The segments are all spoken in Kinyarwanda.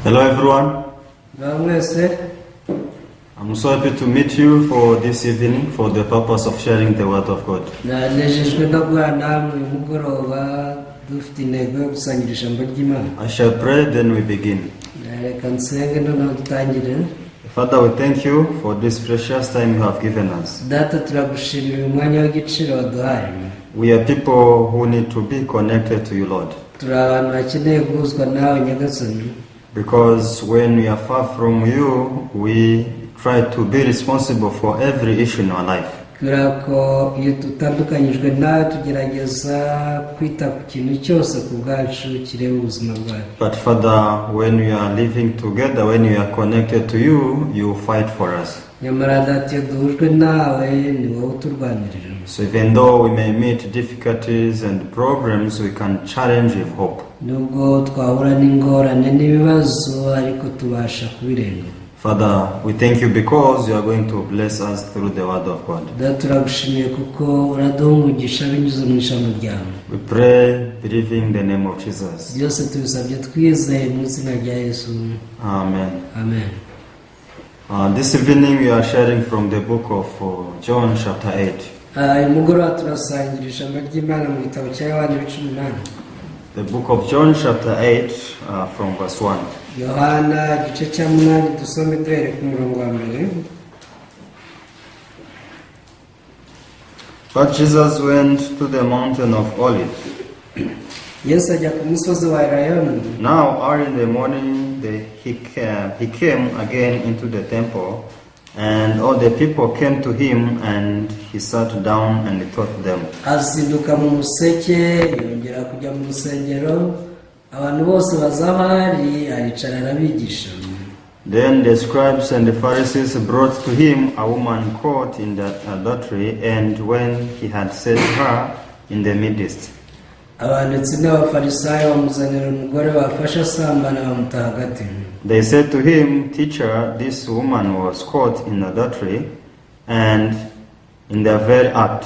Hello everyone. Ngaho mwese. I'm so happy to meet you for this evening for the purpose of sharing the word of God. Nanejejwe no guhura namwe uyu mugoroba dufite intego yo gusangira ijambo ry'Imana. I shall pray, then we begin. Reka nsenge noneho dutangire. Father, we thank you for this precious time you have given us. Data, turagushimira uyu mwanya w'igiciro waduhaye. We are people who need to be connected to you, Lord. Turi abantu bakeneye guhuzwa nawe, Nyagasani. Because when we are far from you, we try to be responsible for every issue in our life. Kubera ko iyo dutandukanyijwe nawe tugerageza kwita ku kintu cyose ku bwacu kireba ubuzima bwacu. But Father, when we are living together, when we are connected to you, you fight for us. Nyamara Data, iyo duhujwe nawe ni wowe uturwanirira. So even though we may meet difficulties and problems, we can challenge with hope. Nubwo twahura n'ingorane n'ibibazo, ariko tubasha kubirenga. Father, we thank you because you are going to bless us through the word of God. Data, turagushimiye kuko uraduha umugisha binyuze mu ijambo ryawe. We pray believing the name of Jesus. Byose tubisabye twizeye mu izina rya Yesu. Amen. Amen. This evening we are sharing from the book of John chapter 8. Ah, uyu mugoroba turasangira ijambo ry'Imana mu gitabo cya Yohani ibice 8. The book of John chapter 8 from verse 1. Yohana igice cya 8, dusome duhere ku murongo wa mbere. But Jesus went to the mountain of Olives. Yesu ajya ku musozi wa Elayono. Now, early in the morning, he came again into the temple, and all the people came to him, and he sat down and taught them. Azinduka mu museke yongera kujya mu rusengero, abantu bose baza aho ari, aricara arabigisha. Then the scribes and the Pharisees brought to him a woman caught in the adultery, and when he had set her in the midst, Abanditsi n'Abafarisayo bamuzanira umugore bafashe asambana, bamuta hagati. They said to him, "Teacher, this woman was caught in adultery, and in the very act."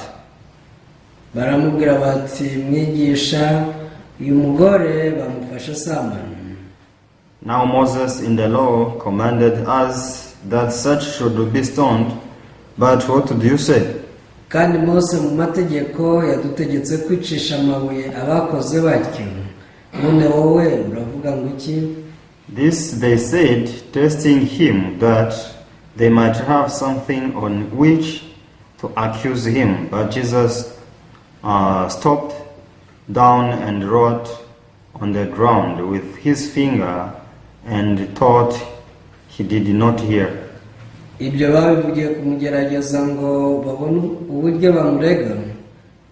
Baramubwira bati: "Mwigisha, uyu mugore bamufashe asambana." "Now Moses in the law commanded us that such should be stoned, but what do you say?" Kandi Mose mu mategeko yadutegetse kwicisha amabuye abakoze batyo, none wowe uravuga ngo iki? This they said, testing him, that they might have something on which to accuse him. But Jesus stooped down and wrote on the ground with his finger and thought he did not hear. Ibyo babivugiye kumugerageza ngo babone uburyo bamurega,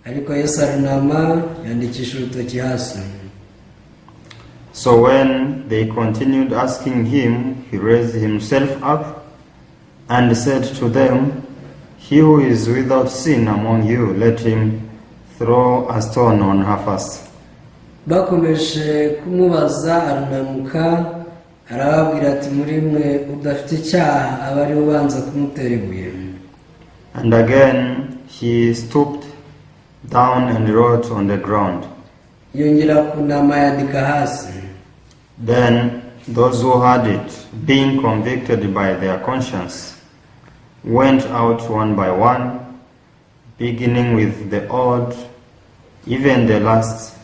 ariko Yesu arunama yandikisha urutoki hasi. So when they continued asking him, he raised himself up and said to them, "He who is without sin among you, let him throw a stone on her first." Bakomeje kumubaza arunamuka arababwira ati: "Muri mwe udafite icyaha abe ari we ubanza kumutera ibuye." And again he stooped down and wrote on the ground. Yongera kunama yandika hasi. Then those who heard it, being convicted by their conscience, went out one by one, beginning with the old, even the last,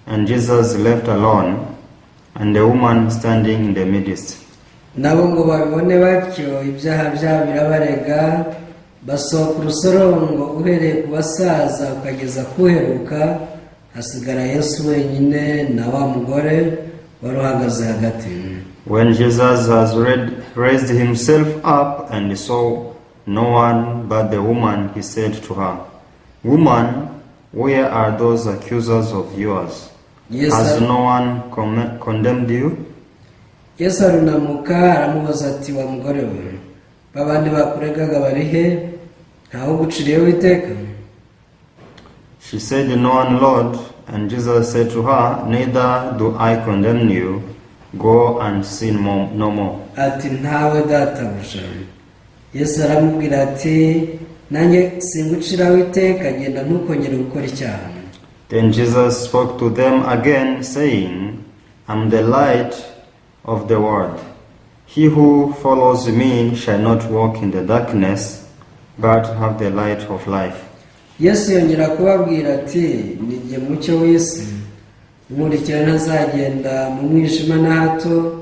and Jesus left alone, and the woman standing in the midst. Nabo ngo babibone batyo, ibyaha byabo birabarega, basohoka urusorongo uhereye ku basaza ukageza kuheruka, hasigara Yesu wenyine na wa mugore wari uhagaze hagati. When Jesus has raised himself up and saw no one but the woman, he said to her, "Woman, where are those accusers of yours? Yes, Has sir. No one condemned you?" Yesu arunamuka aramubaza ati: "Wa mugore we, babandi bakuregaga bari he? Ntawe uguciriyeho iteka?" She said, "No one, Lord." And Jesus said to her, "Neither do I condemn you. Go and sin no more." Ati: "Ntawe, Databuja." Yesu aramubwira ati: "Nanjye singuciraho iteka, genda ntukongere gukora icyaha." Then Jesus spoke to them again, saying, "I'm the light of the world. He who follows me shall not walk in the darkness, but have the light of life. Yesu yongera kubabwira ati: "Ni jye mucyo w'isi. Unkurikira ntazagenda mu mwijima na hato,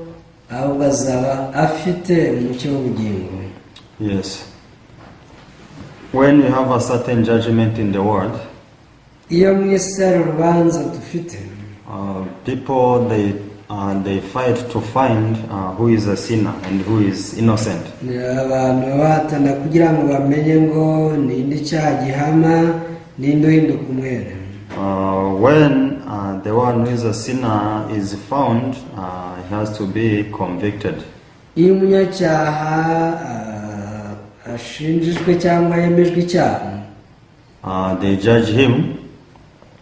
ahubwo azaba afite umucyo w'ubugingo." Yes. When you have a certain judgment in the world, Iyo mu isi hari urubanza dufite, people they fight to find who is a sinner and who is innocent. Abantu baba bahatana kugira ngo bamenye ngo ninde icyaha gihama, ninde uhinduka umwere. When the one who is a sinner is found, he has to be convicted. Iyo umunyacyaha ashinjijwe cyangwa yemejwe icyaha, They judge him,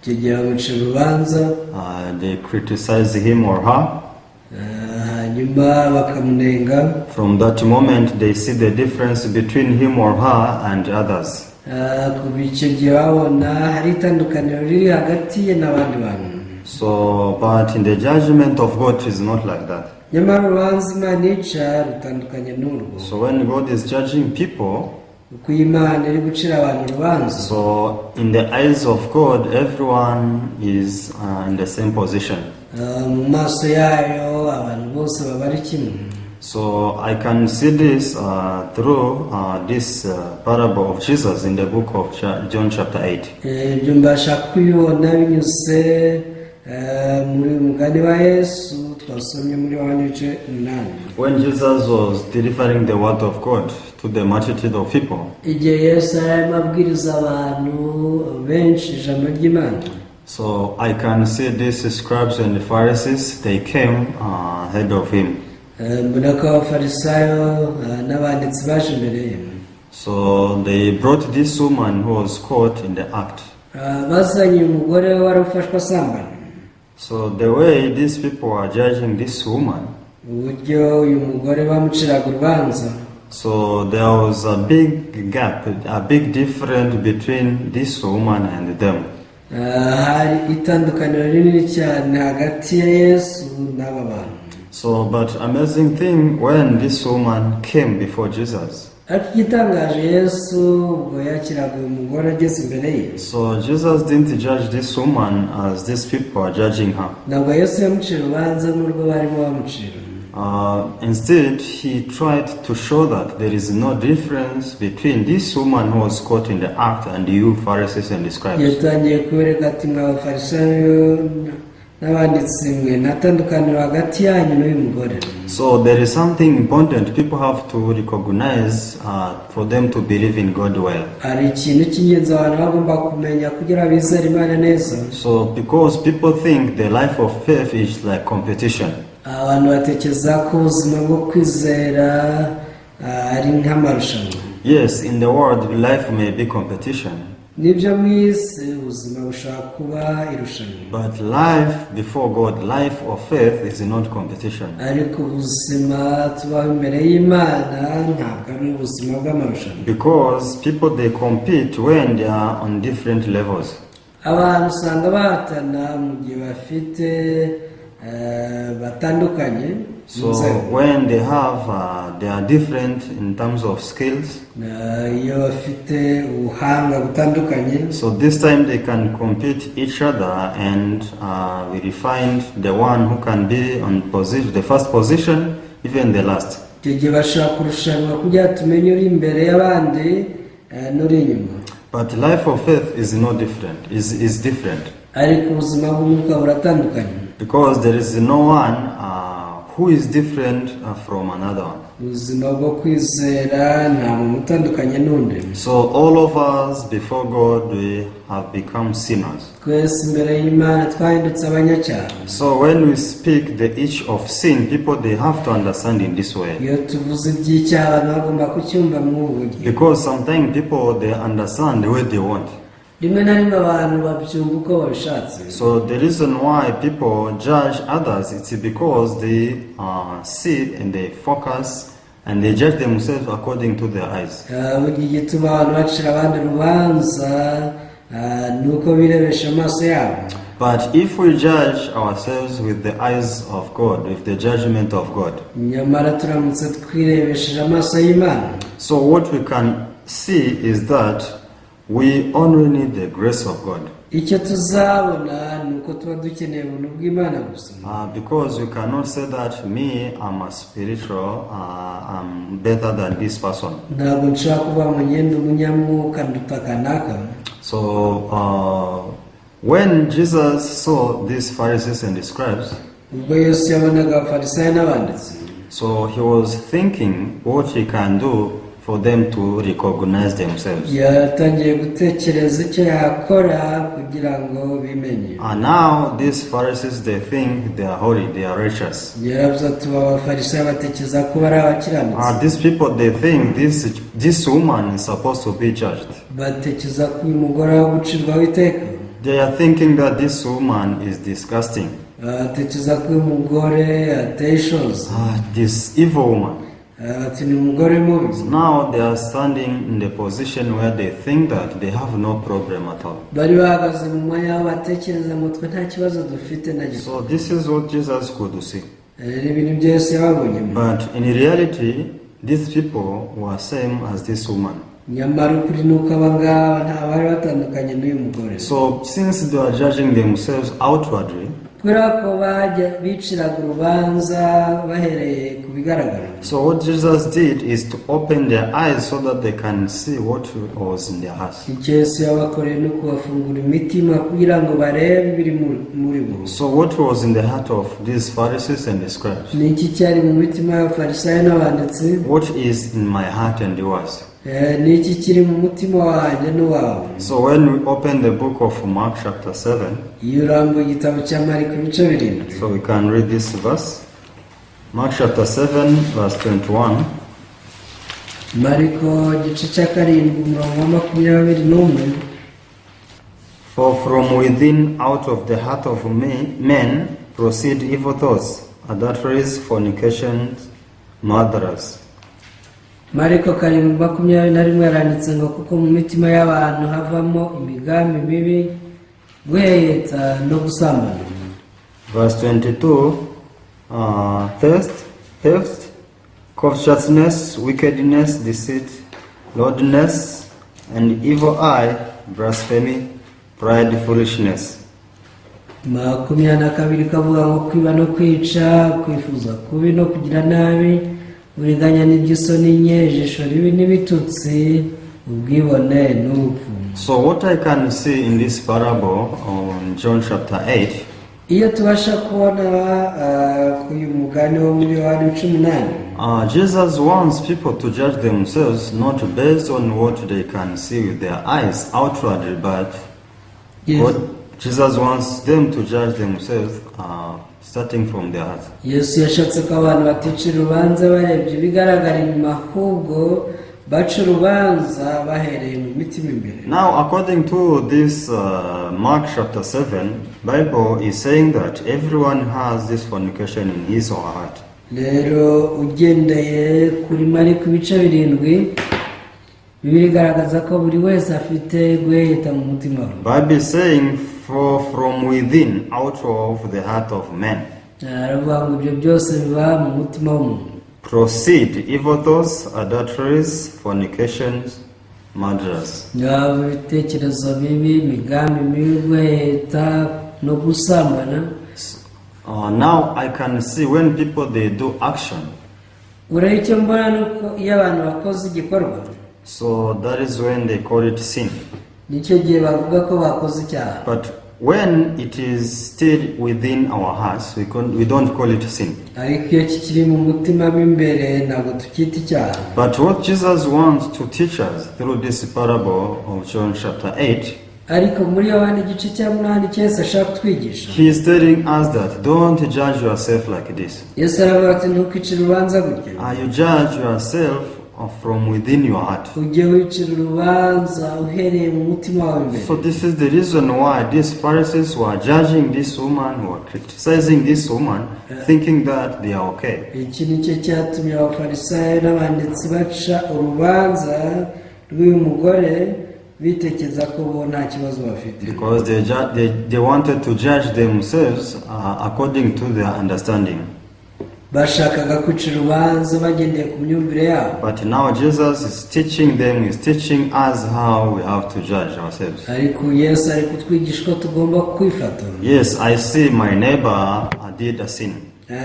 icyo gihe bamucira urubanza, they criticize him or her. Hanyuma bakamunenga. From that moment, they see the difference between him or her and others. Kuva icyo gihe babona hari itandukaniro riri hagati ye n'abandi bantu. So, but in the judgment of God, it is not like that. Nyamara urubanza Imana ica rutandukanye n'urwo. So, when God is judging people, Uko iyi Imana iri gucira abantu urubanza, so in the eyes of God, everyone is in the same position. Mu maso yayo abantu bose baba ari kimwe. So I can see this through this parable of Jesus in the book of John chapter 8. Ibyo mbasha kubibona binyuze muri uyu mugani wa Yesu twasomye muri Yohana ibice 8. When Jesus was delivering the word of God to the multitude of people, Igihe Yesu yari arimo abwiriza abantu benshi ijambo ry'Imana, so I can see these scribes and the Pharisees, they came ahead of him. Mbona ko Abafarisayo n'abanditsi baje imbere ye. So they brought this woman who was caught in the act. Bazanye umugore wari ufashwe asambana. So the way these people are judging this woman, Uburyo uyu mugore bamuciraga urubanza, so there was a big gap, a big difference between this woman and them. Hari itandukaniro rinini cyane hagati ya Yesu n'aba bantu. So, but amazing thing, when this woman came before Jesus, Ariko igitangaje, Yesu ubwo yakiraga uyu mugore ageze imbere ye, so Jesus didn't judge this woman as these people are judging her. Ntabwo Yesu yamucira urubanza nk'urwo barimo bamucira. Instead, he tried to show that there is no difference between this woman who was caught in the act and you Pharisees and the scribes. Yatangiye kubereka ati: "Mwa Bafarisayo n'abanditsi mwe, nta tandukaniro hagati yanyu n'uyu mugore." So there is something important people have to recognize for them to believe in God well. Hari ikintu cy'ingenzi abantu bagomba kumenya kugira bizere Imana neza. So because people think the life of faith is like competition. Abantu batekereza ko ubuzima bwo kwizera ari nk'amarushanwa. Yes, in the world life may be competition, Nibyo, mu isi ubuzima bushobora kuba irushanwa, but life before God, life of faith is not competition. Ariko ubuzima tubaho imbere y'Imana ntabwo ari ubuzima bw'amarushanwa. Because people, they compete when they are on different levels. Abantu usanga bahatana mu gihe bafite batandukanye mu So nzego. When they are different in terms of skills. Iyo bafite ubuhanga butandukanye, So this time they can compete each other and we find the one who can be on position, the first position, even the last. Icyo gihe bashobora kurushanwa kugira tumenye uri imbere y'abandi n'uri inyuma. But life of faith is no different, is different. Ariko ubuzima bw'umwuka buratandukanye. Because there is no one who is different from another one. Ubuzima bwo kwizera nta muntu utandukanye n'undi. So all of us before God, we have become sinners. Twese imbere y'Imana twahindutse abanyacyaha. So when we speak the issue of sin, people, they have to understand in this way. Iyo tuvuze iby'icyaha, abantu bagomba kucyumva muri ubu buryo. Because sometimes people, they understand the way they want. Rimwe na rimwe abantu babyumva uko babishatse. So the reason why people judge others, it's because they see and they focus and they judge themselves according to their eyes. Burya igituma abantu bacira abandi urubanza ni uko birebesha amaso yabo. But if we judge ourselves with the eyes of God, with the judgment of God, Nyamara turamutse twirebesheje amaso y'Imana, so what we can see is that we only need the grace of God. Icyo tuzabona ni uko tuba dukeneye ubuntu bw'Imana gusa. Because we cannot say that me, I'm a spiritual, I'm better than this person. Ntabwo nshobora kuvuga ngo ngende umunyamwuka nduta kanaka. So when Jesus saw these Pharisees and the scribes, Ubwo Yesu yabonaga Abafarisayo n'abanditsi, so he was thinking what he can do for them to recognize themselves. Yatangiye gutekereza icyo yakora kugira ngo bimenye. And now these Pharisees, they think they are holy, they are righteous. Yaravuze ati ubu Abafarisayo batekereza ko bari abakiranutsi. These people, they think this woman is supposed to be judged. Batekereza ko uyu mugore wo gucirwaho iteka. They are thinking that this woman is disgusting. Batekereza ko uyu mugore ateye ishozi. This evil woman. Ati ni umugore mubi. Now they are standing in the position where they think that they have no problem at all. Bari bahagaze mu mwanya aho batekereza ngo twe nta kibazo dufite na gito. So this is what Jesus could see. Rero ibintu byose yababonyemo. But in reality, these people were same as this woman. Nyamara ukuri ni uko aba ngaba nta bari batandukanye n'uyu mugore. So since they are judging themselves outwardly, Kubera ko bajya biciraga urubanza bahereye ku bigaragara, so what Jesus did is to open their eyes so that they can see what was in their hearts. Icyo Yesu yabakoreye ni ukubafungura imitima kugira ngo barebe ibiri muri bo. So what was in the heart of these Pharisees and the scribes? Ni iki cyari mu mitima y'Abafarisayo n'abanditsi? What is in my heart and yours? Ni iki kiri mu mutima wanjye n'uwawe? So when we open the book of Mark chapter 7, Iyo urambuye igitabo cya Mariko ibice 7, so we can read this verse. Mark chapter 7, verse 21. Mariko igice cya 7, umurongo wa 21. For from within, out of the heart of men, proceed evil thoughts, adulteries, fornications, murderers, Mariko 7:21 yaranditse ngo kuko mu mitima y'abantu havamo imigambi mibi, guheheta no gusambana. Verse 22, thirst, theft, covetousness, wickedness, deceit, lewdness, and evil eye, blasphemy, pride, foolishness. 22 kavuga ngo kwiba no kwica, kwifuza kubi no kugira nabi, uburiganya n'iby'isoni nke, ijisho ribi n'ibitutsi, ubwibone n'ubupfu. So, what I can see in this parable on John chapter 8, Iyo tubasha kubona ku uyu mugani wo muri Yohani 18, Jesus wants people to judge themselves not based on what they can see with their eyes outwardly, but what Jesus wants them to judge themselves starting from their hearts. Yesu yashatse ko abantu baticira urubanza barebye ibigaragara inyuma, ahubwo baca urubanza bahereye mu mitima imbere. Now, according to this Mark chapter 7, Bible is saying that everyone has this fornication in his or her heart. Rero ugendeye kuri Mariko ibice 7, Bibiliya igaragaza ko buri wese afite guheheta mu mutima we. Bible is saying, for from within, out of the heart of man, Aravuga ngo ibyo byose biba mu mutima w'umuntu, proceed evil thoughts, adulteries, fornications, murders. Yaba ibitekerezo bibi, imigambi mibi, guheheta no gusambana. Now I can see when people they do action, Urebe icyo mbona ni uko iyo abantu bakoze igikorwa, so that is when they call it sin. Nicyo gihe bavuga ko bakoze icyaha. But when it is still within our hearts, we don't call it sin. Ariko iyo kikiri mu mutima mo imbere ntabwo tucyita icyaha. But what Jesus wants to teach us through this parable of John chapter 8, Ariko muri Yohani igice cya 8 icyo Yesu ashaka kutwigisha, he is telling us that don't judge yourself like this. Yesu aravuga ati ntukicire urubanza gutyo. You judge yourself from within your heart. Ujye wicira urubanza uhereye mu mutima wawe imbere. So this is the reason why these Pharisees were judging this woman, were criticizing this woman, thinking that they are okay. Iki ni cyo cyatumye Abafarisayo n'abanditsi baca urubanza rw'uyu mugore. Bitekereza ko bo nta kibazo bafite. Because they wanted to judge themselves according to their understanding. Bashakaga kwicira urubanza bagendeye ku myumvire yabo. But now Jesus is teaching them, is teaching us how we have to judge ourselves. Ariko Yesu ari kutwigisha uko tugomba kwifata. Yes, I see my neighbor did a sin.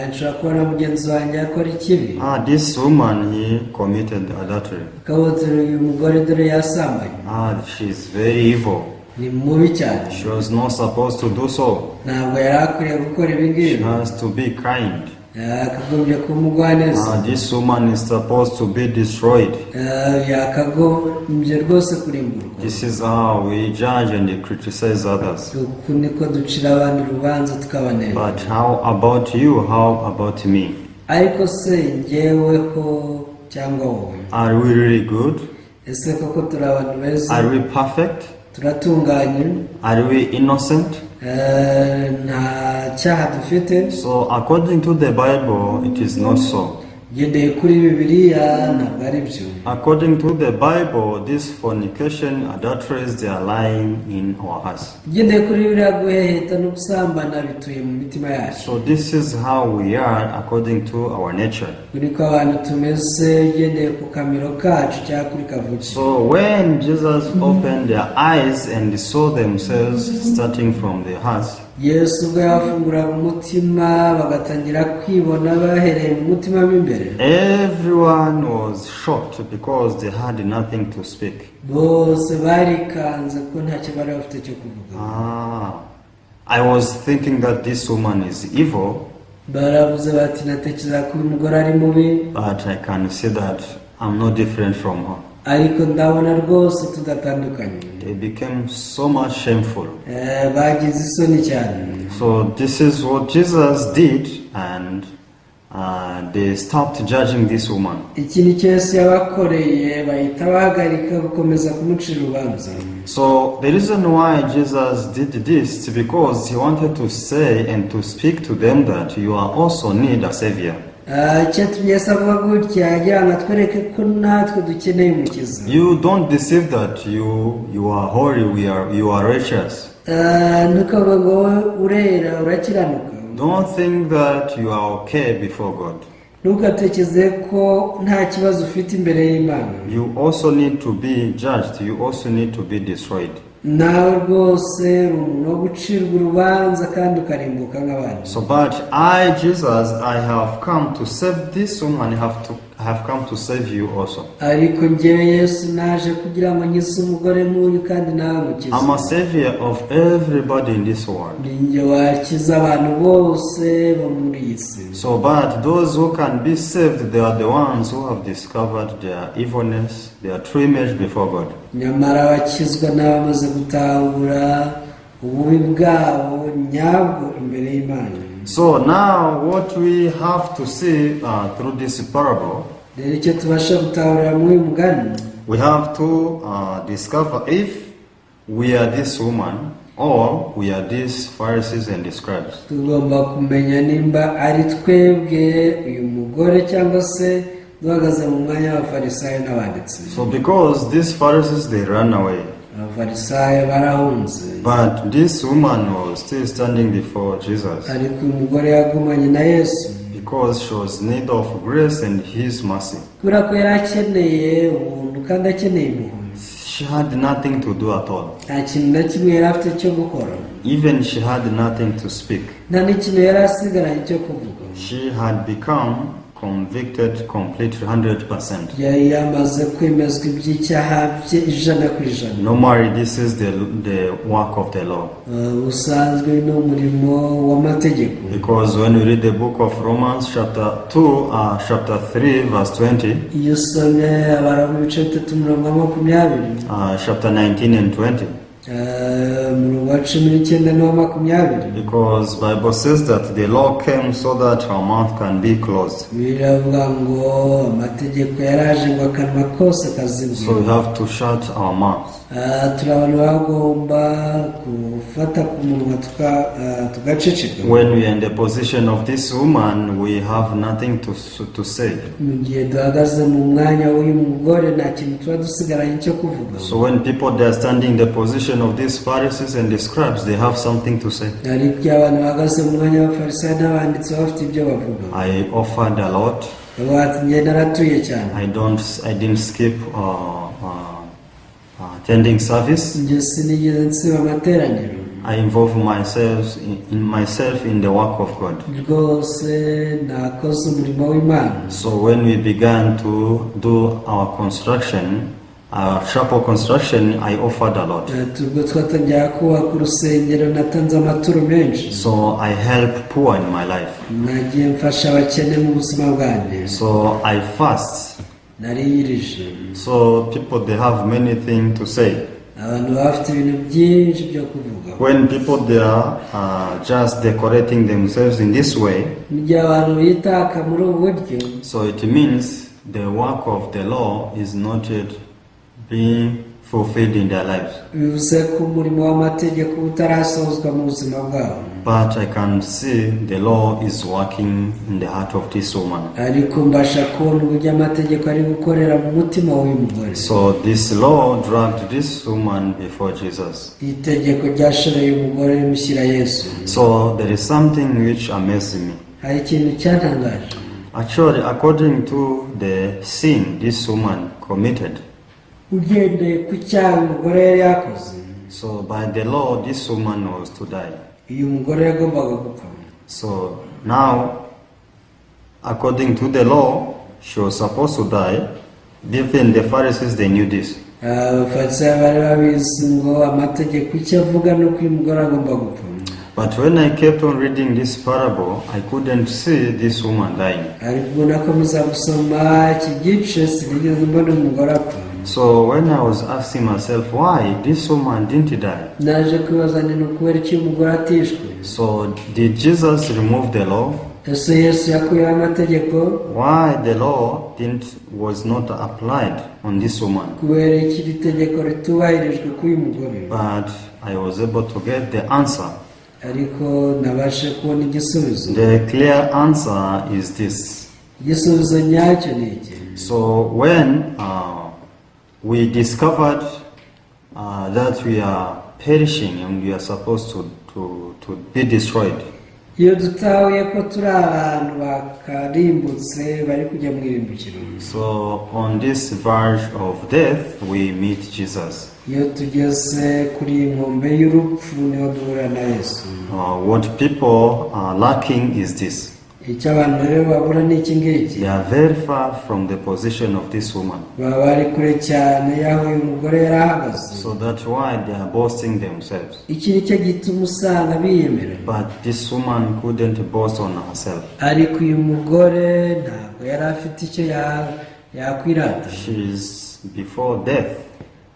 Nshobora kubona mugenzi wanjye akora ikibi. Ah, this woman, he committed adultery. Akabotera uyu mugore dore yasambanye. Ah, she's very evil. Ni mubi cyane. She was not supposed to do so. Ntabwo yari akwiriye gukora ibi She ngibi. has to be kind. Yakagombye kuba umugwaneza. Ah, this woman is supposed to be destroyed. Yakagombye rwose kurimburwa. This is how we judge and criticize others. Uku niko ducira abandi urubanza tukabanenga. But how about you? How about me? Ariko se njyeweho cyangwa wowe? Are we really good? Ese koko turi abantu beza? Are we perfect? Turatunganye? Are we innocent? Nta cyaha dufite? So, according to the Bible, it is not so. Ngendeye kuri Bibiliya ntabwo ari byo. According to the Bible, this fornication, adulteries, they are lying in our hearts. Ugendeye kuri Bibiliya guheheta no gusambana bituye mu mitima yacu. So, this is how we are according to our nature. Kuri ko abantu tumeze ugendeye ku kamero kacu cyangwa kuri kavukire. So, when Jesus opened their eyes and saw themselves starting from their hearts, Yesu ubwo yabafunguraga umutima bagatangira kwibona bahereye mu mutima mo imbere, everyone was shocked because they had nothing to speak. Bose barikanze ko ntacyo bari bafite cyo kuvuga. Ah, I was thinking that this woman is evil, Baravuze bati natekereza ko uyu mugore ari mubi, but I can see that I'm not different from her. Ariko ndabona rwose tudatandukanye. They became so much shameful. Bagize isoni cyane. So this is what Jesus did, and they stopped judging this woman. Iki ni cyo Yesu yabakoreye bahita bahagarika gukomeza kumucira urubanza. So the reason why Jesus did this is because he wanted to say and to speak to them that you are also need a savior. Icyatumye Yesu avuga gutya agira ngo atwereke ko natwe dukeneye umukiza. You don't deceive that you are holy, we are you are righteous. Ntukavuge ngo wowe urera urakiranuka. Don't think that you are okay before God. Ntugatekereze ko nta kibazo ufite imbere y'Imana. You also need to be judged. You also need to be destroyed. Nawe rwose uri umuntu wo gucirwa urubanza kandi ukarimbuka nk'abandi. So, but I, Jesus, I have come to save this woman. I have come to save you also. Ariko njyewe Yesu naje kugira ngo nkize umugore nk'uyu kandi nawe mukize. I'm a savior of everybody in this world. Ni njye wakiza abantu bose bo muri iyi si. So, but those who can be saved, they are the ones who have discovered their evilness, their true image before God. Nyamara abakizwa n'abamaze gutahura ububi bwabo nyabwo imbere y'Imana. So now, what we have to see through this parable, Rero icyo tubasha gutahurira muri uyu mugani, we have to discover if we are this woman or we are these Pharisees and the scribes. Tugomba kumenya nimba ari twebwe uyu mugore cyangwa se duhagaze mu mwanya w'abafarisayo n'abanditsi. So, because these Pharisees, they ran away, Abafarisayo barahunze, but this woman was still standing before Jesus ariko uyu mugore yagumanye na Yesu because she was in need of grace and His mercy. Kubera ko yari akeneye ubuntu kandi akeneye impuhwe. She had nothing to do at all. Nta kintu na kimwe yari afite cyo gukora. Even she had nothing to speak. Nta n'ikintu yari asigaranye cyo kuvuga. She had become convicted completely, 100%. Yari yamaze kwemezwa iby'icyaha bye 100%. Normally, this is the work of the law. Ubusanzwe ni umurimo w'amategeko. Because when we read the book of Romans, chapter 2, chapter 3, verse 20, Iyo usomye Abaroma ibice 3 umurongo wa 20, chapter 19 and 20, Umurongo wa 19 n'uwa 20. Because Bible says that the law came so that our mouth can be closed. Biravuga ngo amategeko yaraje ngo akanwa kose kazibwe. So we have to shut our mouths. Turi abantu bagomba gufata ku munwa tugaceceka. When we are in the position of this woman, we have nothing to say. Mu gihe duhagaze mu mwanya w'uyu mugore, nta kintu tuba dusigaranye cyo kuvuga. So when people, they are standing in the position of these Pharisees and the scribes, they have something to say. Ariko iyo abantu bahagaze mu mwanya w'abafarisayo n'abanditsi, baba bafite ibyo bavuga. I offered a lot. Bavuga ati njye naratuye cyane. I don't. I didn't skip attending service. Njye sinigeze nsiba amateraniro. I involve myself in the work of God. Rwose nakoze umurimo w'Imana. So when we began to do our construction, our chapel construction, I offered a lot. Ubwo twatangira kubaka urusengero, natanze amaturo menshi. So I help poor in my life. Nagiye mfasha abakene mu buzima bwanjye. So I fast. Nariyirije. So people, they have many things to say. Abantu baba bafite ibintu byinshi byo kuvuga. When people, they are just decorating themselves in this way, mu gihe abantu bitaka muri ubu buryo, so it means the work of the law is not yet being fulfilled in their lives. Bivuze ko umurimo w'amategeko utarasozwa mu buzima bwabo. But I can see the law is working in the heart of this woman. Ariko mbasha kubona uburyo amategeko ari gukorera mu mutima w'uyu mugore. So this law dragged this woman before Jesus. Itegeko ryashoreye umugore rimushyira Yesu. So there is something which amazes me. Hari ikintu cyantangaje. Actually, according to the sin this woman committed, ugendeye ku cyaha umugore yari yakoze, so by the law, this woman was to die. Uyu mugore yagombaga gupfa. So now, according to the law, she was supposed to die. Even the Pharisees, they knew this. Abafarisayo bari babizi ngo amategeko icyo avuga ni uko uyu mugore agomba gupfa. But when I kept on reading this parable, I couldn't see this woman dying. Ariko ubwo nakomeza gusoma iki gice, sinigeze mbona umugore apfa. So when I was asking myself why this woman didn't die, naje kwibaza ni ukubera iki uyu mugore atishwe. So did Jesus remove the law? Ese Yesu yakuyeho amategeko? Why the law didn't was not applied on this woman? Kubera iki iri tegeko ritubahirijwe k'uyu mugore? But I was able to get the answer. Ariko nabashe kubona igisubizo. The clear answer is this. Igisubizo nyacyo ni iki. So when we discovered that we are perishing and we are supposed to be destroyed, iyo dutahuye ko turi abantu bakarimbutse bari kujya mu irimbukiro, so on this verge of death, we meet Jesus. Iyo tugeze kuri iyi nkombe y'urupfu niho duhura na Yesu. What people are lacking is this. Icyo abantu rero babura ni iki ngiki. They are very far from the position of this woman. Baba bari kure cyane y'aho uyu mugore yari ahagaze. So that's why they are boasting themselves. Iki ni cyo gituma usanga biyemera. But this woman couldn't boast on herself. Ariko uyu mugore ntabwo yari afite icyo yakwirata. She is before death,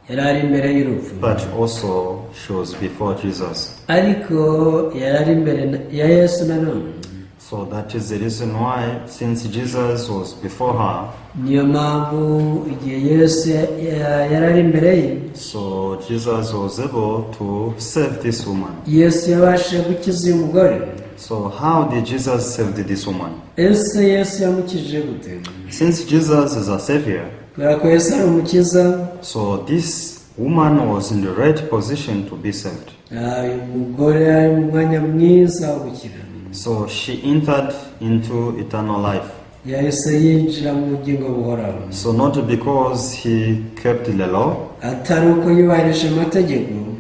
yari ari imbere y'urupfu, but also she was before Jesus. Ariko yari ari imbere ya Yesu nanone. So that is the reason why, since Jesus was before her, niyo mpamvu igihe Yesu yari ari imbere ye, so Jesus was able to save this woman. Yesu yabashije gukiza uyu mugore. So how did Jesus save this woman? Ese Yesu yamukijije gute? Since Jesus is a savior, kubera ko Yesu ari umukiza, so this woman was in the right position to be saved. Uyu mugore ari mu mwanya mwiza wo gukira. So she entered into eternal life. Yahise yinjira mu bugingo buhoraho. So not because he kept the law, atari uko yubahirije amategeko,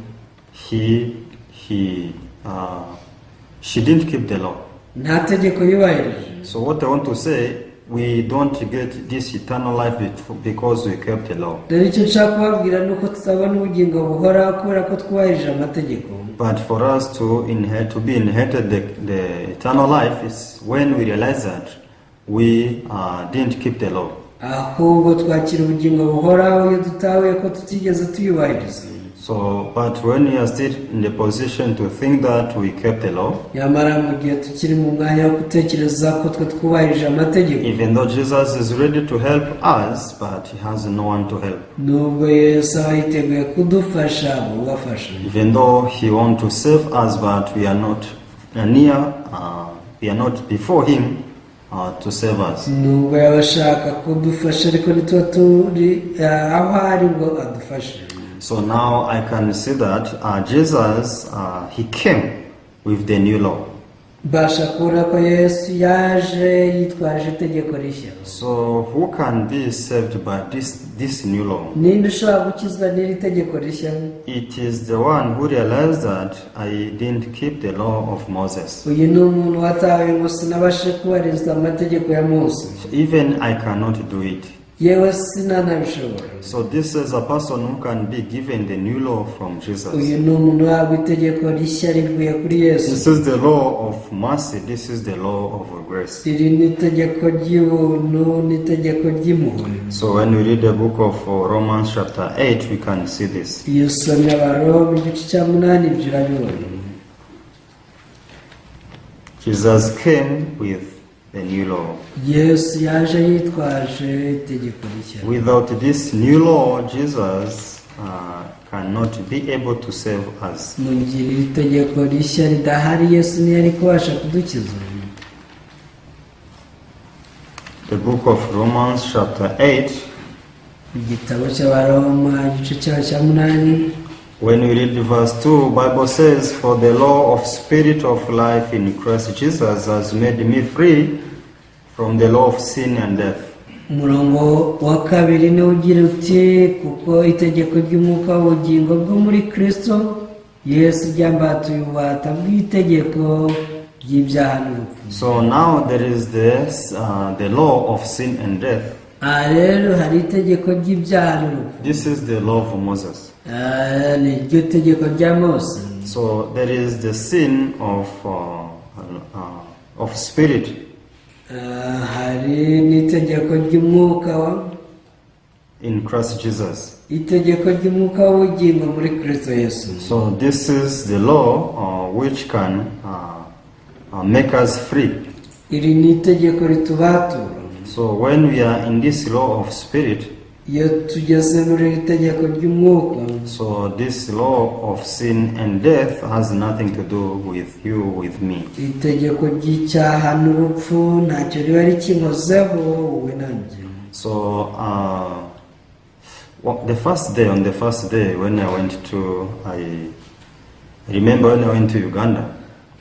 he she didn't keep the law. Nta tegeko yubahirije. So what I want to say, we don't get this eternal life because we kept the law. Dore icyo nshaka kubabwira ni uko tutabona ubugingo buhoraho kubera ko twubahirije amategeko. But for us to inherit, to be inherited the eternal life is when we realize that we didn't keep the law. Ahubwo twakira ubugingo buhoraho iyo dutahuye ko tutigeze tuyubahiriza. So, but when we are still in the position to think that we kept the law, Nyamara mu gihe tukiri mu mwanya wo gutekereza ko twe twubahirije amategeko, even though Jesus is ready to help us, but he has no one to help. Nubwo Yesu aba yiteguye kudufasha ubafasha, Even though he wants to save us, but we are not near, we are not before him to save us. Nubwo yaba ashaka kudufasha ariko ntituba turi aho ari ngo adufashe. So now I can see that Jesus, he came with the new law. Mbasha kubona ko Yesu yaje yitwaje itegeko rishya. So who can be saved by this new law? Ninde ushobora gukizwa n'iri tegeko rishya? It is the one who realized that I didn't keep the law of Moses. Uyu ni umuntu watahuye ngo sinabashe kubahiriza amategeko ya Mose. So even I cannot do it. Yewe sinanabishobora. So this is a person who can be given the new law from Jesus. Uyu ni umuntu uhabwa itegeko rishya rivuye kuri Yesu. This is the law of mercy. This is the law of grace. Iri ni itegeko ry'ubuntu n'itegeko ry'impuhwe. So when we read the book of Romans chapter 8, we can see this. Iyo usomye Abaroma igice cya munani ibyo urabibona. Jesus came with the new law. Yesu yaje yitwaje itegeko rishya. Without this new law, Jesus cannot be able to save us. Mu gihe iri tegeko rishya ridahari Yesu ntiyari kubasha kudukiza. The book of Romans chapter 8, Igitabo cy'Abaroma igice cyaho cya munani, when we read verse 2, Bible says, "For the law of spirit of life in Christ Jesus has made me free from the law of sin and death." Umurongo wa kabiri niwo ugira uti kuko itegeko ry'umwuka w'ubugingo bwo muri Kristo Yesu ryambatuye ububata bw'itegeko ry'ibyaha n'urupfu. So now there is this, the law of sin and death. Aha rero hari itegeko ry'ibyaha n'urupfu. This is the law of Moses. Ah, ni ryo tegeko rya Mose. So there is the sin of spirit. Ah, hari n'itegeko ry'umwuka in Christ Jesus. Itegeko ry'umwuka w'ubugingo muri Kristo Yesu. So this is the law which can make us free. Iri ni itegeko ritubatura. So when we are in this law of spirit, Iyo tugeze muri iri tegeko ry'umwuka, so this law of sin and death has nothing to do with you, with me. Itegeko ry'icyaha n'urupfu ntacyo riba rikinkozeho wowe nanjye. So well, the first day, on the first day when I went to, I remember when I went to Uganda,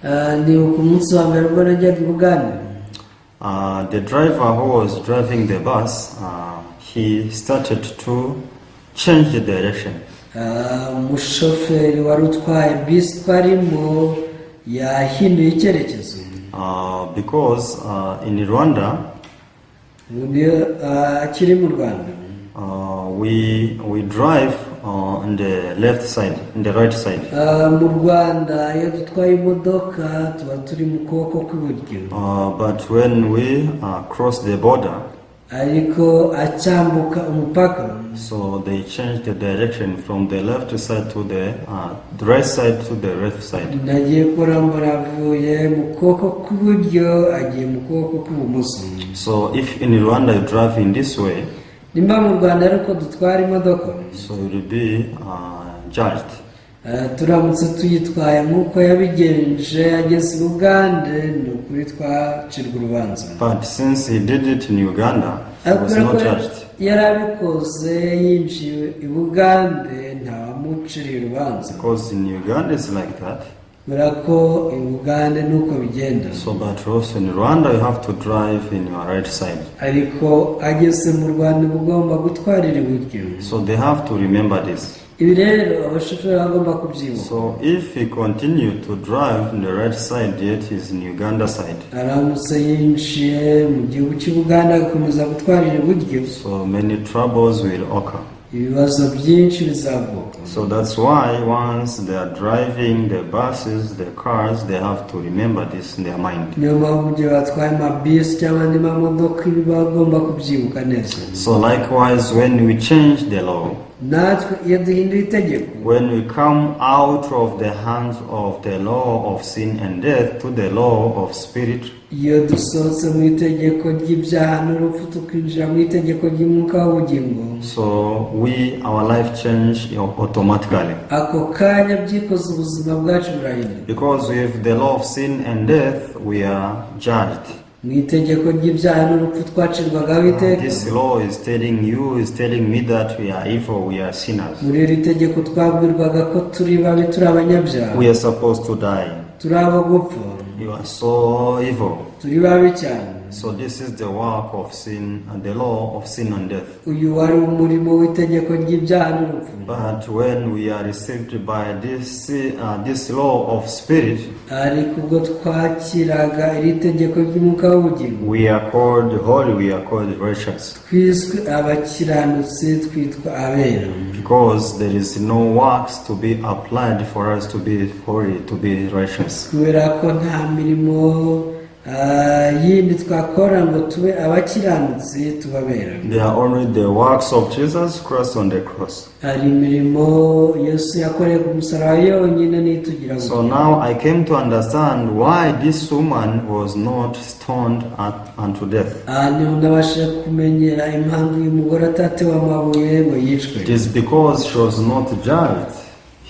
Ah, nibuka umunsi wa mbere ubwo najyaga i Bugande, the driver who was driving the bus, he started to change the direction. Ah, umushoferi wari utwaye bisi twarimo yahinduye icyerekezo. Because in Rwanda, Ubundi akiri mu Rwanda, we drive on the left side, in the right side. Ah, mu Rwanda iyo dutwaye imodoka tuba turi mu kuboko kw'iburyo. But when we cross the border, Ariko acyambuka umupaka, so they change the direction from the left side to the right side to the left side. Nagiye kubona mbona avuye mu kuboko kw'iburyo agiye mu kuboko kw'ibumoso. So if in Rwanda you drive in this way, Nimba mu Rwanda ariko dutwara imodoka, so you will be judged. Turamutse tuyitwaye nk'uko yabigenje ageze i Bugande ni ukuri twacirwa urubanza. But since he did it in Uganda, he was Ariko not ko judged. Yari abikoze yinjiye i Bugande ntawamuciriye urubanza. Because in Uganda it's like that. Kubera ko i Bugande nuko bigenda. So, but also in Rwanda you have to drive in your right side. Ariko ageze mu Rwanda uba ugomba gutwarira iburyo. So they have to remember this. Ibi rero abashoferi bagomba kubyibuka. So if he continue to drive in the right side, yet he's in Uganda side, Aramutse yinjiye mu gihugu cy'Ubuganda agakomeza gutwarira iburyo, so many troubles will occur. Ibibazo byinshi bizavuka. So that's why once they are driving the buses, the cars, they have to remember this in their mind. Niyo mpamvu mu gihe batwaye amabisi cyangwa andi mamodoka, ibi bagomba kubyibuka neza. So likewise, when we change the law, Natwe iyo duhinduye itegeko, when we come out of the hands of the law of sin and death to the law of spirit, iyo dusohotse mu itegeko ry'ibyaha n'urupfu tukinjira mu itegeko ry'umwuka w'ubugingo, so our life change automatically. Ako kanya byikoze ubuzima bwacu burahinduka. Because with the law of sin and death, we are judged. Mu itegeko ry'ibyaha n'urupfu twacirwagaho iteka. This law is telling you, is telling me that we are evil, we are sinners. Muri iri tegeko twabwirwaga ko turi babi, turi abanyabyaha. We are supposed to die. Turi abo gupfa. You are so evil. Turi babi cyane. So this is the work of sin and the law of sin and death. Uyu wari umurimo w'itegeko ry'ibyaha n'urupfu. But when we are received by this law of spirit, Ariko ubwo twakiraga iri tegeko ry'umwuka w'ubugingo, we are called holy, we are called righteous. Twiswe abakiranutsi, twitwa abera. Because there is no works to be applied for us to be holy, to be righteous. Kubera ko nta mirimo yindi twakora ngo tube abakiranutsi, tubabera. They are only the works of Jesus Christ on the cross. Hari imirimo Yesu yakoreye ku musaraba yonyine nitugira. So now I came to understand why this woman was not stoned unto death. Aha niho nabashije kumenyera impamvu uyu mugore atatewe amabuye ngo yicwe. It is because she was not judged.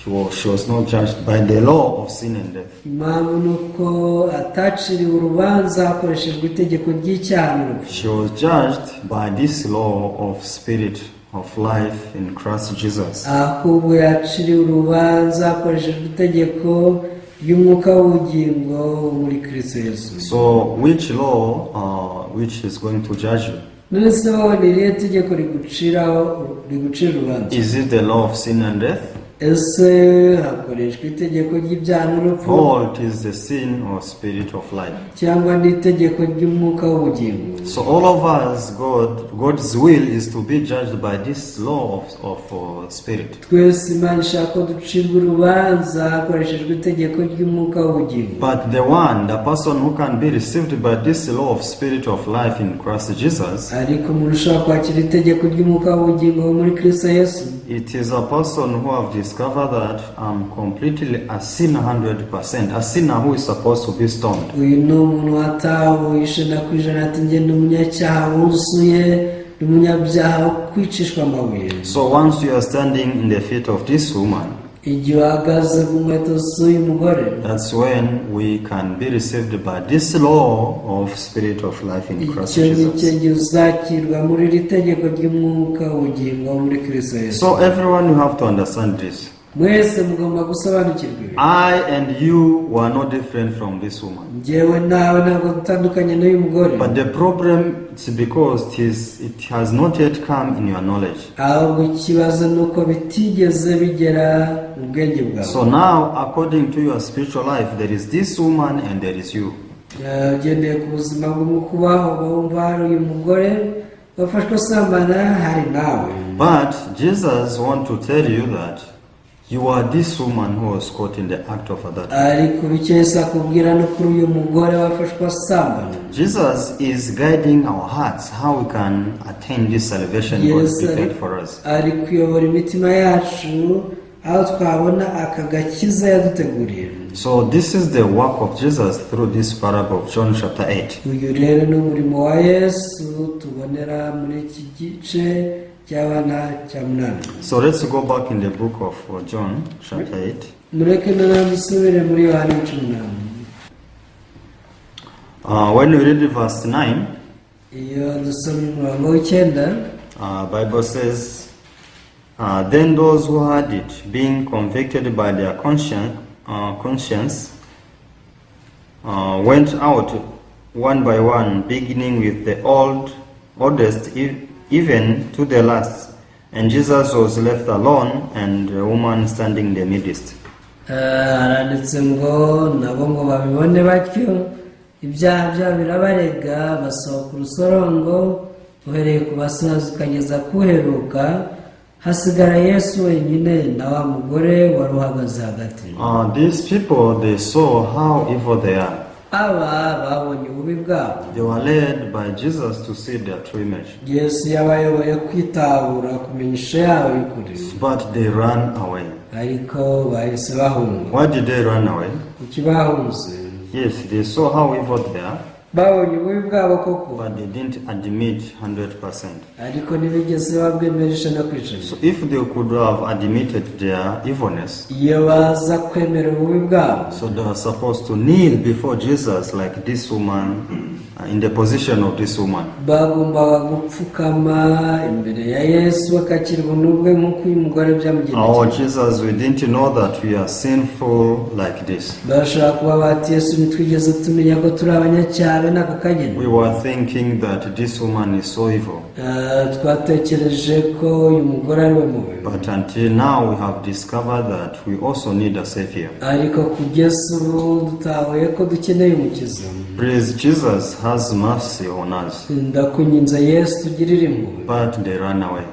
She was not judged by the law of sin and death. Impamvu ni uko ataciriwe urubanza hakoreshejwe itegeko ry'icyaha n'urupfu. She was judged by this law of spirit of life in Christ Jesus. Ahubwo yaciriwe urubanza hakoreshejwe itegeko ry'umwuka w'ubugingo muri Kristo Yesu. So, which law which is going to judge you? None se wowe ni irihe tegeko riguciraho, rigucira urubanza? Is it the law of sin and death? Ese hakoreshwa itegeko ry'ibyaha n'urupfu, Or it is the sin or spirit of life? Cyangwa n'itegeko ry'umwuka w'ubugingo? So all of us, God's will is to be judged by this law of spirit. Twese Imana ishaka ko ducirwa urubanza hakoreshejwe itegeko ry'umwuka w'ubugingo. But the person who can be received by this law of spirit of life in Christ Jesus, Ariko umuntu ushobora kwakira itegeko ry'umwuka w'ubugingo muri Kristo Yesu, it is a person who have discovered that I'm completely a sinner 100%, a sinner who is supposed to be stoned. Uyu ni umuntu watahuye 100% ati njye ni umunyacyaha wuzuye, ni umunyabyaha wo kwicishwa amabuye. So once you are standing in the feet of this woman, Igihe uhagaze ku nkweto z'uyu mugore, that's when we can be received by this law of spirit of life in Christ icyo ni cyo Jesus. gihe uzakirwa muri iri tegeko ry'umwuka w'ubugingo muri Kristo Yesu. So everyone, you have to understand this. Mwese mugomba gusobanukirwa ibi. I and you were not different from this woman. Njyewe nawe ntabwo dutandukanye n'uyu mugore. But the problem is because it has not yet come in your knowledge. Ahubwo ikibazo ni uko bitigeze bigera mu bwenge bwawe. So now, according to your spiritual life, there is this woman and there is you. Ugendeye ku buzima bw'umwuka ubaho, wumva hari uyu mugore wafashwe asambana, hari nawe. But Jesus wants to tell you that you are this woman who was caught in the act of adultery. Ariko icyo Yesu akubwira no kuri uyu mugore wafashwe asambana. Jesus is guiding our hearts how we can attain this salvation God Yesu prepared for us. Ari kuyobora imitima yacu aho twabona aka gakiza yaduteguriye. So this is the work of Jesus through this parable of John chapter 8. Uyu rero ni umurimo wa Yesu tubonera muri iki gice cy'abana cya munani. So let's go back in the book of John chapter 8. Mureke noneho dusubire muri Yohani 8. When we read verse 9, Iyo dusomye umurongo w'icyenda, Bible says, "Then those who heard it, being convicted by their conscience, went out one by one, beginning with the oldest, even to the last. And Jesus was left alone, and the woman standing in the midst." Haranditse ngo nabo ngo babibone batyo, ibyaha byabo birabarega, basohoka urusorongo uhereye ku basaza ukageza kuheruka, Hasigara Yesu wenyine na wa mugore wari uhagaze hagati. These people, they saw how evil they are. Aba babonye ububi bwabo. They were led by Jesus to see their true image. Yesu yabayoboye kwitahura kumenya ishusho yabo y'ukuri. But they ran away. Ariko bahise bahunga. Why did they run away? Kuki bahunze? Yes, they saw how evil they are, Babonye ububi bwabo koko, but they didn't admit 100%. Ariko ntibigeze babwemera 100%. So if they could have admitted their evilness, Iyo baza kwemera ububi bwabo, so they are supposed to kneel before Jesus like this woman, in the position of this woman. Bagombaga gupfukama imbere ya Yesu bakakira ubuntu bwe nk'uko uyu mugore byamugendekeye. Oh Jesus, we didn't know that we are sinful like this. Bashobora kuba bati: "Yesu, ntitwigeze tumenya ko turi abanyacyaha n'aka kageni." We were thinking that this woman is so evil. Eh, twatekereje ko uyu mugore ari we mubi. But until now, we have discovered that we also need a Savior. Ariko kugeza ubu dutahuye ko dukeneye umukiza. Please, Jesus has mercy on us. Ndakwinginze Yesu tugirire impuhwe. But they ran away.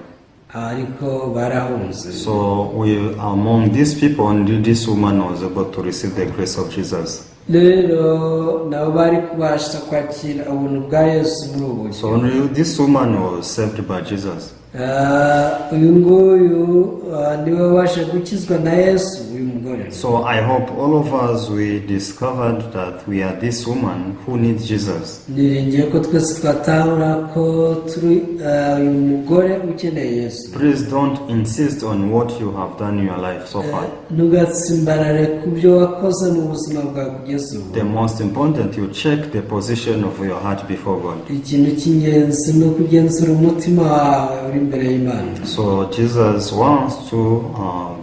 Ariko barahunze. So we among these people, only this woman was able to receive the grace of Jesus. Rero nabo bari kubasha kwakira ubuntu bwa Yesu muri ubu buryo. So only this woman was saved by Jesus. Ah, uyu nguyu ah, niwe wabasha gukizwa na Yesu, uyu mugore. So I hope all of us, we discovered that we are this woman who needs Jesus. Niringiye ko twese twatahura ko turi ah, uyu mugore ukeneye Yesu. Please don't insist on what you have done in your life so far. Ntugatsimbarare ku byo wakoze mu buzima bwawe kugeza ubu. The most important, you check the position of your heart before God. Ikintu cy'ingenzi ni ukugenzura umutima wawe uri imbere y'Imana. So Jesus wants to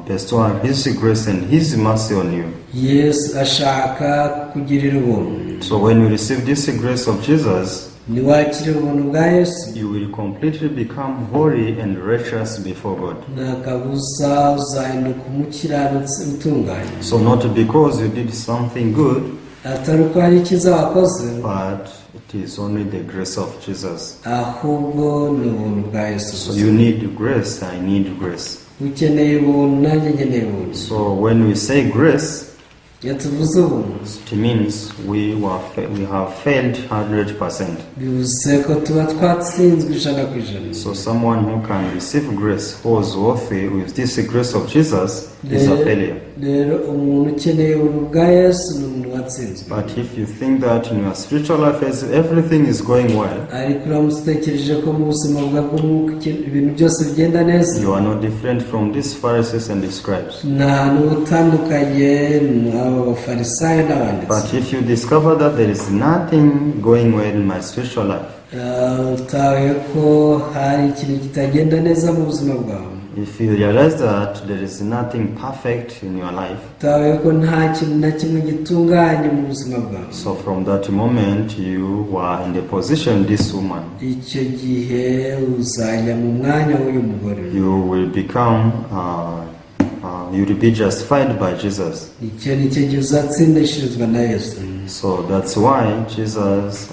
bestow His grace and His mercy on you. Yesu ashaka kukugirira ubuntu. So when you receive this grace of Jesus, Niwakira ubuntu bwa Yesu, you will completely become holy and righteous before God. Nta kabuza uzahinduka umukiranutsi utunganye. So not because you did something good, Atari uko hari icyiza wakoze, but it is only the grace of Jesus. Ahubwo ni ubuntu bwa Yesu So gusa. you need grace, I need grace. Ukeneye ubuntu, nanjye nkeneye ubuntu. So when we say grace, Iyo tuvuze ubuntu, it means we have failed 100%. Bivuze ko tuba twatsinzwe 100%. So someone who can receive grace, who was worthy with this grace of Jesus, is a failure. Rero umuntu ukeneye ubuntu bwa Yesu ni umuntu watsinzwe. But if you think that in your spiritual life as everything is going well, Ariko uramutse utekereje ko mu buzima bwawe bw'umwuka ibintu byose bigenda neza, you are not different from these Pharisees and the scribes. Nta n'utandukanye n'abo bafarisayo n'abanditsi. But if you discover that there is nothing going well in my spiritual life, Ah, utahuye ko hari ikintu kitagenda neza mu buzima bwawe, if you realize that there is nothing perfect in your life, utahuye ko nta kintu na kimwe gitunganye mu buzima bwawe, so from that moment you were in the position this woman. Icyo gihe uzajya mu mwanya w'uyu mugore. You will be justified by Jesus. Icyo ni cyo gihe uzatsindishirizwa na Yesu. So that's why Jesus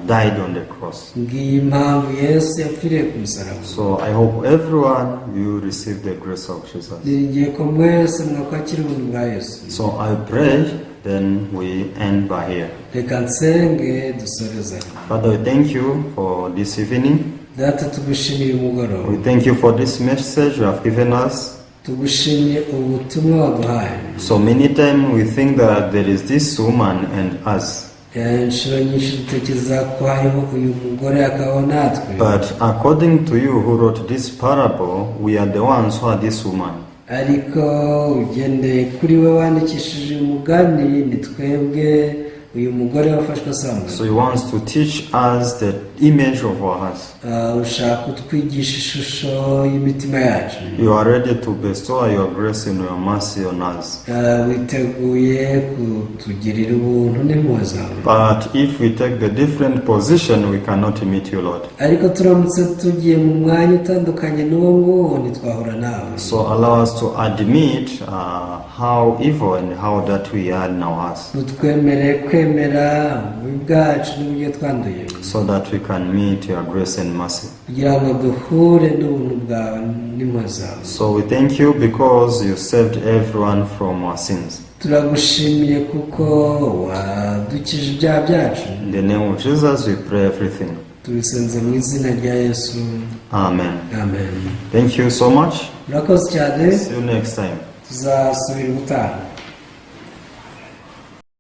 died on the cross. Ngiyi impamvu Yesu yapfiriye ku musaraba. So I hope everyone will receive the grace of Jesus. Niringiye ko mwese mwakwakira ubuntu bwa Yesu. So I pray, then we end by here. Reka nsenge dusoreze. Father, we thank you for this evening. Data, tugushimiye umugoroba. We thank you for this message you have given us. Tugushimiye ubutumwa waduhaye. So many times we think that there is this woman and us. Eh, inshuro nyinshi dutekereza ko hariho uyu mugore akabaho natwe. But according to you who wrote this parable, we are the ones who are this woman. Ariko ugendeye kuri we wandikishije uyu mugani, ni twebwe uyu mugore wafashwe asambana. So he wants to teach us the image of our hearts. Ah, ushaka kutwigisha ishusho y'imitima yacu. You are ready to bestow your grace and your mercy on us. Ah, witeguye kutugirira ubuntu n'impuhwe zawe. But if we take the different position, we cannot meet you, Lord. Ariko turamutse tugiye mu mwanya utandukanye n'uwo nguwo, ntitwahura nawe. So allow us to admit how evil and how that we are in our hearts, Nutwemere kwemera ububi bwacu n'uburyo twanduye, so that we can can meet your grace and mercy. Kugira ngo duhure n'ubuntu bwawe n'impuhwe zawe. So we thank you because you saved everyone from our sins. Turagushimiye kuko wadukije ibyaha byacu. In the name of Jesus, we pray everything. Tubisenze mu izina rya Yesu. Amen. Amen. Thank you so much. Murakoze cyane. See you next time. Tuzasubira ubutaha.